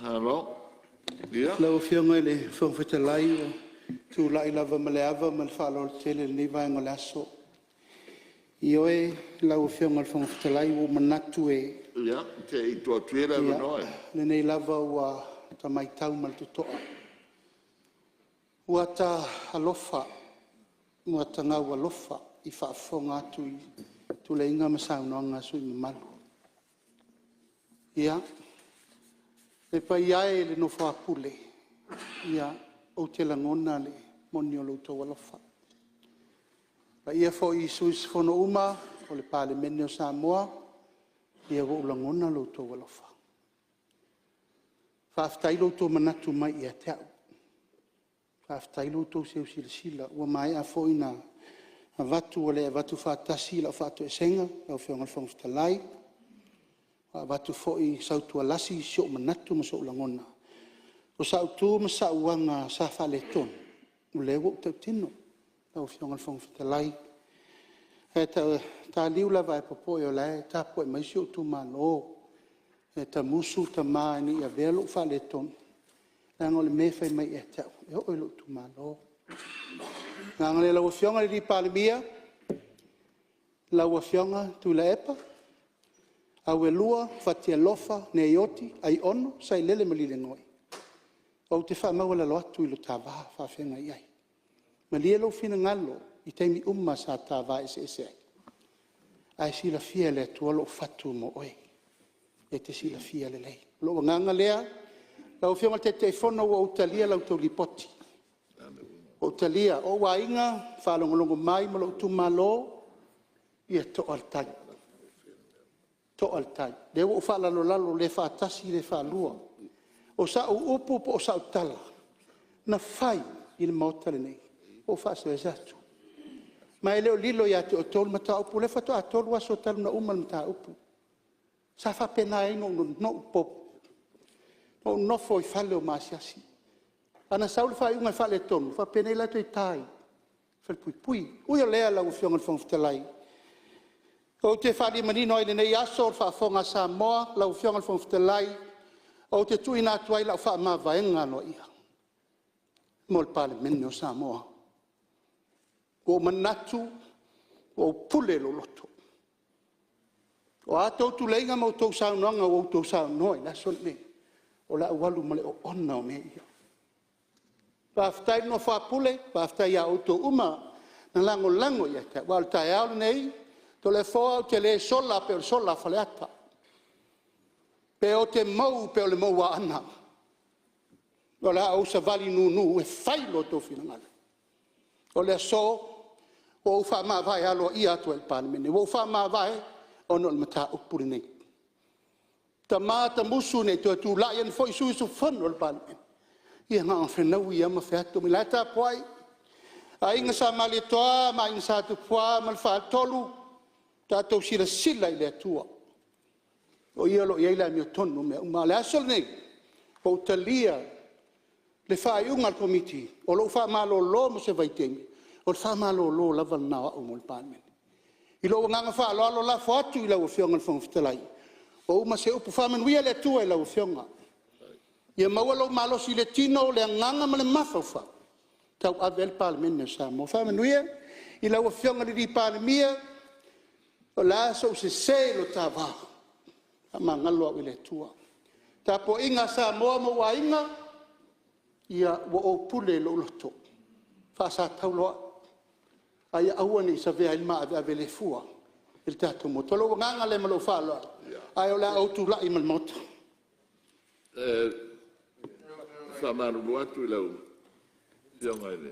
Malo. Ia. Lau Afioga i le Fofoga Fetalai, ou te tulai lava ma le ava ma le faaaloalo tele i lenei vaega o le aso. Ioe lau Afioga i le Fofoga Fetalai, ua ou manatu e… Ia, se i tuu atu ia le avanoa i le… Lenei lava ua ta matau ma le totoa, ua ta alofa ma ta gaualofa i faafofoga atu i tuleiga ma saunoaga a sui usufono mamalu. Ia, le paia e o le nofo a Pule, ia, ou te lagona le moni o lo outou alofa. Le paia foi i sui usufono uma o le Palemene o Samoa, ia ua ou lagona lo outou alofa. Faafetai lo outou manatu mai ia te au, faafetai lo outou seu silasila, ua maea foi ona avatu, ua le avatu faatasi lau faatoesega lau Afioga i le Fofoga Fetalai, ua avatu foi sautualasi si ou manatu ma sou lagona. O sau tu ma sau aga sa faaletonu, o lea ua ou tautino lau Afioga i le Fofoga Fetalai. Ae taliu lava ae popoe o la e tapuai mai si ou itumalo, e tamusu tama ina ne i avea lou faaletonu, leaga o le mea e fai mai ia te au, e oo i lou itumalo. O le agaga lea lau Afioga i le Palemia, lau Afioga Tuilaepa, Auelua Fatialofa Neioti Aiono Sailele Malielegaoi, ou te faamaualalo atu i lo ta va faafeagai ai. Malie lou finagalo i taimi uma sa ta va eseese ai, ae silafia e le Atua lou fatu mo oe, e te silafia lelei. O lou agaga lea lau Afioga i le Taitaifono, ua ou talia la outou Lipoti, ua ou talia. O ou aiga, faalogologo mai ma lou itumalo, ia to'a le tai, to'a le tai. O lea ua ou faalalolalo le faatasi le faalua. O sau upu po o sau tala na fai i le Maota lenei, ua ou faasoesa atu. Ma e le o lilo ia te outou le mataupu, o lea faatoa 3 aso talu ona uma le mataupu. Sa faapena ai ona ou nofo i fale o maasiasi. Ana sau le faaiuga e faaletonu, e faapenei la toe ta i falepuipui. E ui o lea lau Afioga i le Fofoga Fetalai, ou te faalia manino ai i lenei aso i le faafofoga a Samoa, lau Afioga i le Fofoga Fetalai, ou te tuuina atu ai lau faamavaega aloaia mo le Palemene o Samoa. Ua ou manatu ua ou pule i lou loto. O a outou tuleiga ma a outou saunoaga ua outou saunoa i le aso lenei, o le a ou alu ma le oona o mea ia. Faafetai le nofo a Pule, faafetai ia outou uma na lagolago ia te au, aua o le taeao lenei, Toleafoa ou te le sola pei o le sola a Faleata, pe ou te mou pei o le mou a Aana, o le a ou savali nunu e fai lo outou finagalo. O le aso, ua ou faamavae aloaia atu ai i le Palemene, ua ou faamavae ona o le mataupu lenei. Tama Tamusu ne i toe tulai ane foi sui usufono o le Palemene, ia na ona fenaui lava ma featu mai, o la e tapuai Aiga Sa Malietoa ma Aiga Sa Tupua ma le Faletolu, tatou silasila i le Atua o Ia o lo o i ai le amiotonu o mea uma. A o le aso lenei, ua ou talia le faaiuga a le Komiti o lou faamalolo mo se vaitaimi, o le faamalolo lava lena o au mo le Palemene. I lou agaga faaaloalo lafo atu i lau Afioga i le Fofoga Fetalai, ua uma se upu, faamanuia le Atua i lau Afioga, ia maua lou malosi i le tino, le agaga ma le mafaufau e tauave ai le Palemene o Samoa. Faamanuia i lau Afioga i le Palemia, o le a sou sese i lo ta va, faamagalo au e le Atua. Le tapuaiga a Samoa ma ou aiga, ia ua ou pule i lou loto, faasatauro au, a ia aua ne i savea ai le maaveave le fua i le tatou Maota. O lou agaga lea ma lou faaaloalo, ae o le a ou tulai ma le Maota. E faamalulu atu i lau Afioga i le